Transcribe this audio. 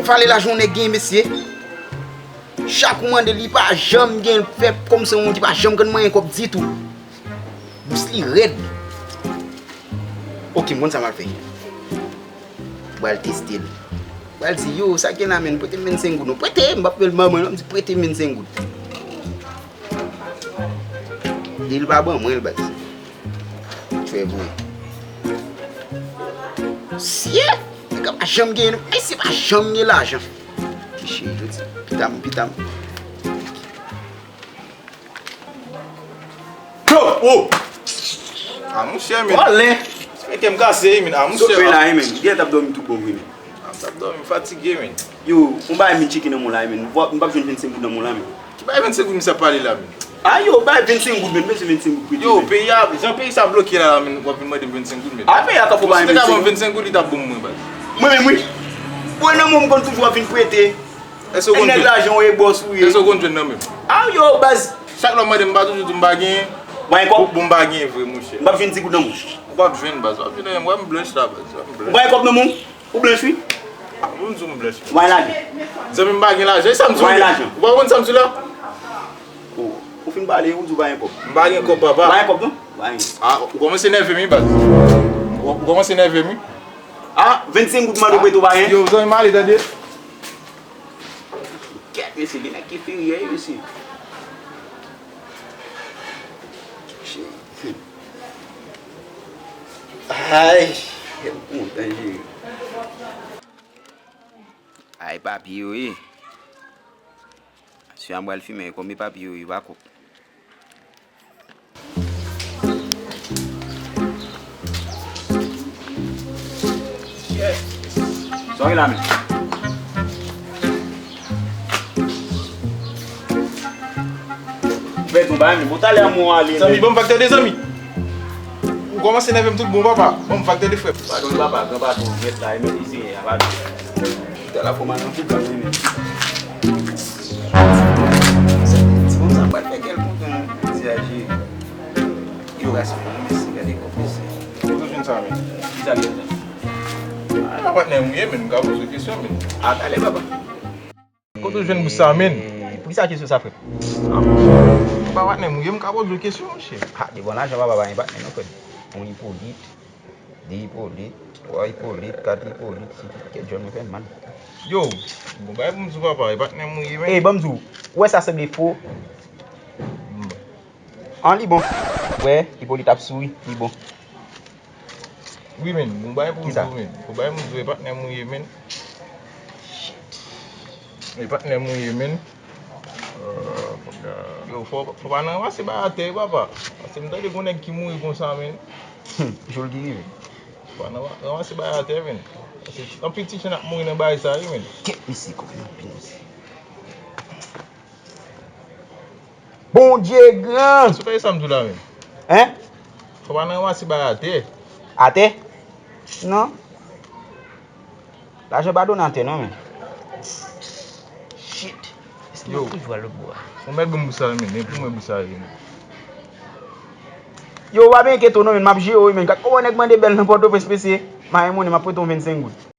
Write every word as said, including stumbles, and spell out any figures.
Vale lajan yon nèg gen, mesye. Chak ou mande li pa janm gen, l fè kòmsi yon moun ki pa janm konn manyen kòb ditou. Bous li rèd. Oke, m konn sa m ap fè. M pral teste l. M pral di, yo, sa k gen la, menn, prete m vennsenk goud non. Prete, m p ap fè l manman non, m di, prete m vennsenk goud. Li, li pa ban mwen l, baz. Trè vre. Sye! Nèg la pa janm gen, mesye pa janm gen lajan. Ti cheri, jodi, pita m, pita m. Yo, oh! Ah, monchè, men. Wale! Ti men kè m kase, men. Ah, monchè. Sot men la, men. Gen t ap dòmi tout bon, wi, men. Ah, m t ap dòmi, m fatige, men. Yo, yon bagay m vin tcheke nan men w la, men. M p ap jwenn vennsenk goud nan men w la, men. Ki bagay vennsenk goud misye ap pale la, men? Ah, yo, bay vennsenk goud, men. M bezwen vennsenk goud pou ede, men. Yo, peyi a, jan peyi sa bloke la, la, men. W ap vin mande m vennsenk goud, men. Ah, peyi a ka fò bay vennsenk goud. Si te ka ban m vennsenk goud, li t ap bon mwen, baz. Mwen menm, wi. Mwen nan men w, m konn toujou ap vin prete. Èske w konn jwenn? Nèg lajan w e bòs ou ye. Èske w konn jwenn nan men m? Ah, yo, baz. Chak lè w mande m, m pa toujou di w m pa genyen. Ou pa gen kòb? Bon, m pa genyen vre, monchè. M p ap jwenn ti goud nan men w. Ou p ap jwenn, baz. W ap jwenn anyen. M wè m blanch la, baz. W ap blanch. Ou pa gen kòb nan men w? Ou blanch, wi. Ah, bon, m di w m blanch. Ou pa gen lajan? Zanmi m pa gen lajan. E sa m di w, ou pa konn sa m di w la? Ou, ou fin pale, ou di w pa gen kòb. M pa gen kòb, papa. Ou pa gen kòb, non? Ou pa gen. Ah, ou kòmanse nève m, wi, baz. Ou, ou kòmanse nève m, wi. Ah, vennsenk goud mande w prete w pa gen? Yo, zanmi m ale, tande. Kèt, mesye, gen nèg ki ferye, mesye. Shit. Ay, kèt, kontan jere. Ay, papye yo ye. Si an pral fimen, konbyen papye yo ye, pa kòb. Sa w gen la menm? Ou pèdi yon bagay menm. Bon, talè a mwen ale. Zanmi, ban m fè tande, zanmi. Ou kòmanse nève m tout bon, papa. Ban m fè tande, frè. Padon, papa, gran patwon, mèt la, e mèt isit, a padon. Talè a fò m al nan foukan, wi, men. Ti bonm sa pral fè kè l kontan, ti aje. Yo, gason, mèsi, gade kòb mesye. Kote w jwenn sa, men? Kisa l ye la? Ah, patnè m ou ye, men, m ka poze w kesyon, men. Ah, talè, papa. Kote w jwenn bous sa, men? Poukisa kesyon sa, frè? Ah, monchè. Papa, patnè m ou ye, m ka poze w kesyon, monchè. Ah, devan lajan, papa, pa gen patnè, non, frè. Yon Ipolit. De Ipolit, twa Ipolit, kat Ipolit, si tout kèt jòn mwen fè m mal. Yo, bon bagay pou m di w papa, e patnè m ou ye, men. Ey, ban m di w, ou wè sa sanble fo? An, li bon. Wè, Ipolit ap souri, li bon. Wi, men, bon bagay pou m di w, men. Bon bagay pou m di w, e patnè m ou ye, men. E patnè m ou ye, men. Yo, fò, fò pa nan ranmase bagay atè, wi, papa. Paske m tande gon nèg ki mouri konsa, men. Hmm, jol ki rive. Fò pa nan ranmase bagay atè, men. Paske anpil ti chen ap mouri nan bagay sa, wi, men. Kèt mesye, kòb nan pil mesye. Bondye gran! Sou fè sa m di w la, men. Hein? Fò pa nan ranmase bagay atè. Atè? Non. Lajan pa donnen atè non, men. Shit. Èske m ap toujou al lòt bò a? Ou mèt ban m bous sa, men. Men pou mwen bous sa, men. Yo, w pa byen enkyete w non, men. M ap jere w, men. Gad kòman nèg mande bèl nan Pòtoprens, mesye. Mayi monnen, m ap prete w vennsenk goud.